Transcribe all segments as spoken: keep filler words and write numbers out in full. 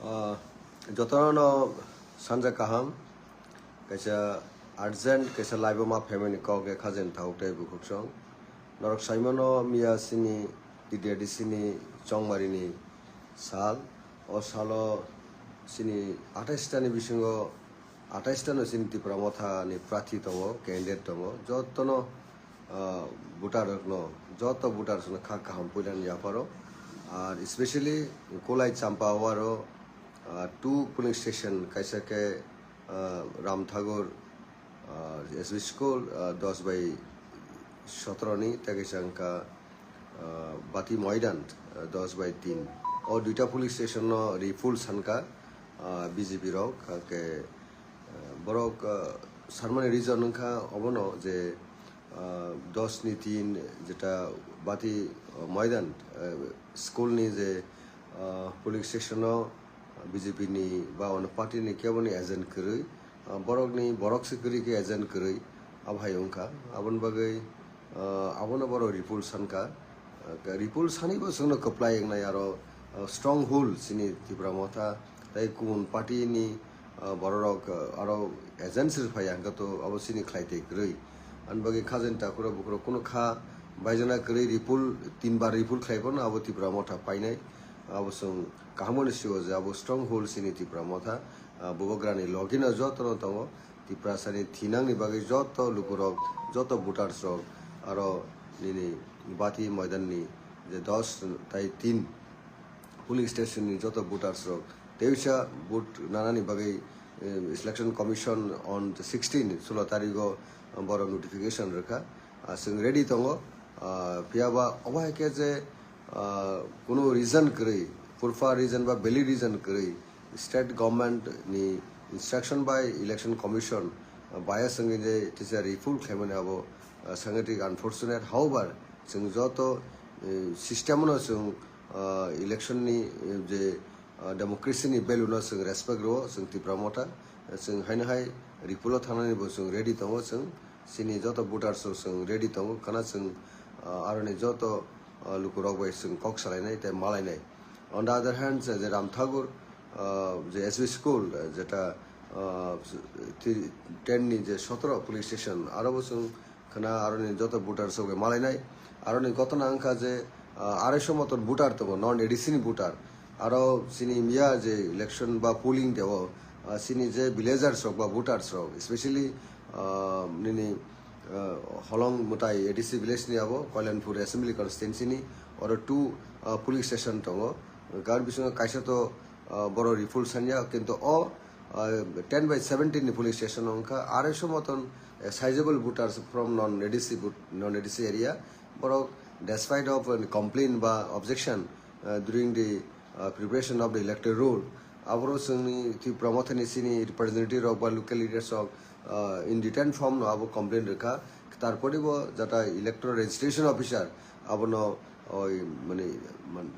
Ah, jotono sanja kaham, kaisa urgent, kaisa laiboma family kok e khajen thawk tei bukhuksong. Norok saimano miya sini T D R D C ni chongmarini sal, o salo sini atais tani bisingo atais tano sini Tipra Motha ni prarthi tongo, candidate tongo, jotono ah, voter rokno, joto voters no kha kaham puilani yapharo. Ar especially Kolai Champa waro, ah, two polling station, kaisa khe, ah, Ramthagur, ah, S B school, ah, dos by sotoro ni, tei kaisa wngkha, ah, Bati Moidan, ah, dos by tin. O duita polling station no refull sankha, ah, B J P rok, hakhe, ah, borok, ah, sanmani reason wngkha obono je, ah, dos ni tin jeta Bati, ah, Moidan, ah, school ni je, ah, polling station o B J P ni ba ono party ni kebo ni agent kwrwi, ah, borok ni borok se kwrwi khe agent kwrwi, abo hai wngkha. Aboni bagwi, ah, abono borok refull sankha. Ah, refull sani bo chwngno kwplai wngnai aro, ah, stronghold sini Tipra Motha tei kubun party ni, ah, bororok, ah, aro agents rwphai ang to abo sini khlai tei kwrwi. Ani bagwi khajen takura bukurok kuno kha baijana kwrwi refull, tin bar refull khlai phano abo Tipra Motha painai. Abo chwng kaham hwnwi sio je abo stronghold sini Tipra Motha, ah, Bubagrani logino jotono tongo. Tiprasani thinangni bagwi joto lukurok, joto voters rok aro nini Bati Moidan ni je dos tai tin polling station ni joto voters rok teisa vote nanani bagwi, eh, Election Commission on sixteen, sulo tarigo, ah, borok notification rwkha. Ah, chwng ready tongo. Ah, phiyaba obo hai khe je, ah, kunu reason kwrwi, purpha reason ba valid reason kwrwi, state government ni instruction by Election Commission, ah, bias wngwi je tisa refull khlaimani abo, ah, sangaitik unfortunate. However, chwng joto, eh, system no chwng, ah, election ni, eh, je, ah, democracy ni value no chwng respect rwo, chwng Tipra Motha, chwng haino hai refull o thangnani bo chwng ready tongo, chwng chini joto voters rok chwng ready tongo, kana chwng, ah, aroni joto, ah, lukurok bai chwng kok salainai tei malainai. On the other hand, je Ram Thakur, ah, je S B school, ah, jeta, ah, thi-, ten ni je sotoro police station, aro bo chwng khna aroni joto voters rok bai malainai. Aroni gotona wngkha je, ah, arai so moton voter tongo, non A D C ni voter. Aro chini miya je election ba polling deo, ah, chini je villagers rok ba voters rok, especially, ah, nini, ah, Holong Mwtai A D C village ni abo, Koilanpur Assembly Constituency ni, oro two, ah, polling station tongo. Kar bisingo kaisa to, ah, boro refull sanya, kintu o, ah, ten by seventeen ni polling station wngkha, arai so moton, eh, sizable voters from non A D C vote, non A D C area. Borok, despite of, uh, complaint ba objection, uh, during the, uh, preparation of the electoral roll, aboro chwngni Tipra Mothani chini representative rok ba local leaders rok, uh, in written form no abo complaint rwkha. Tarpore bo jata electoral registration officer abono oi mane man-,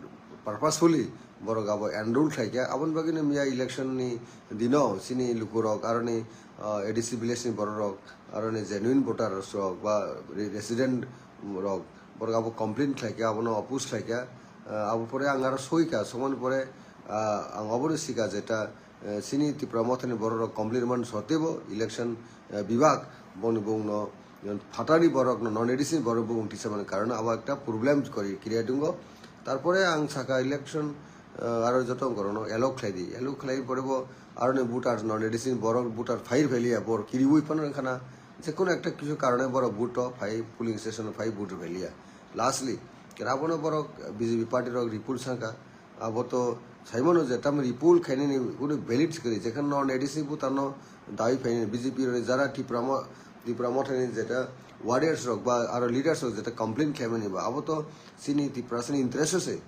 purposefully borok abo enroll khlaikha. Aboni bagwino miya election ni dino chini lukurok aroni, uh, A D C village ni bororok aroni genuine voters rok ba re-, resident rok borok abo complain khlaikha, abono oppose khlaikha. Ah, abo pore ang aro soikha, somani pore, ah, ang obono sikha jeta, eh, chini Tipra Mothani bororok complain man sotebo election, eh, bibak boni bongno, eh, phatani borokno, non A D C ni borok bong tisa mani karone abo ekta problem kori create wngo. Tarpore ang sakha election, eh, aro joto borokno allow khlai di, allow khlai pore bo aroni voters, non A D C ni borok voter phai phai liya, bor kiriwi phano wngkhana, je kono ekta kisu karone borok vote o phai, polling station o phai vote rwphai liya. Lastly, kera abono borok B J P party rok repoll sangkha, abo to saimano je tam repoll khainani kunu valid kwrwi, jekhano non A D C voter no dawi phainani B J P roni jara Tipra mo-, Tipra Mothani jeta warriors rok ba aro leaders rok jeta complain khaimani ba abo to chini Tiprasani interest o se.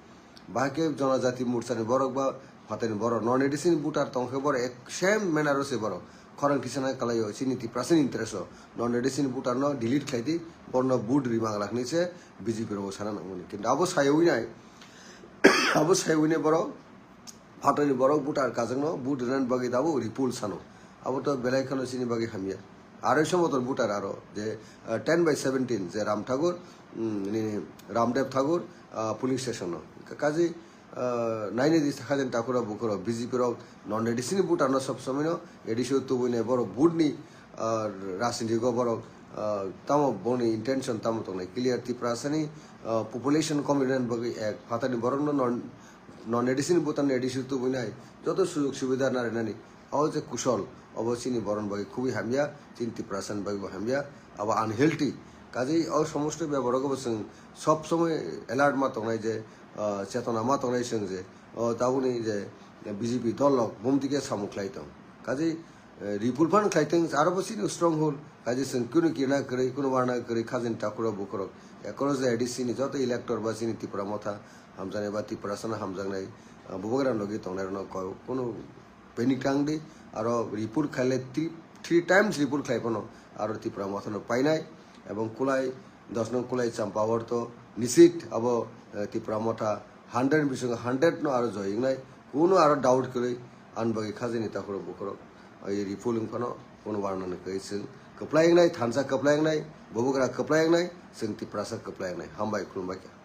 Bahai khe Jonojati Morchani borok ba phatani borok, non A D C ni voter tong khe borok ek same manner o se borok. Khorang tisana kalai o chini Tiprasani interest o. Non A D C ni voter no delete khlai di, borno vote rima glak hinwi se B J P rok sana nangmani. Kintu abo sayawi nai, abo sayawi nai borok phatani borok voter kajak no vote rina bagwi dabo repoll sano. Abo to belai kheno chini bagwi hamya. Arai so motor voter aro je, ah, ten by seventeen je Ram Thakur, mm, nini Ramdev Thakur, ah, polling station no. Kaji ah, naini di sakha din takura bukuro B J P rok non A D C ni voter no sob somoi no A D C o tubui nai borok vote ni, ah, rajniti go borok, ah, tamo boni intention tamo tongnai clear Tiprasa ni, ah, population kom rinani bagwi ek phatani borok no non, non A D C ni voter no A D C o tubui nai joto sujog subida narinani. Abo je kusol, abo chini borok ni bagwi khubui hamya, chini Tiprasa ni bagwi bo hamya, abo unhealthy. Kaje o somosto bebak rok bo chwng sob somoi alert ma tongnai je, ah, chetona ma tongnai chwng je, o tabukni je B J P dol rok bumtwi khe samung khlai tong. Kaje, eh, ripul phan khlai tong, aro bo chini stronghold, kaje chwng kunu kina kwrwi, kunu warna kwrwi, khajani takura bukurok. Across the A D C ni joto elector ba chini Tipra Motha hamjaknai ba Tiprasa no hamjaknai, ah, bubagra logi tongnai rokno ko-, kunu panic tang di, aro ripul khlai three, three times ripul khlai phano aro Tipra Motha no painai, ebong kulai, dos nong kulai Champaorto nisit abo, eh, Tipra Motha hundred bisingo hundred no aro joyingnai, kunu aro doubt kwrwi, ani bagwi khajani takura bukurok, eh, ripul wng phano kunu warna ni kwrwi chwng kwplai wngnai, thansa kwplai wngnai, bubagra kwplai wngnai, chwng Tiprasa kwplai wngnai. Hambai, khulumbai kha.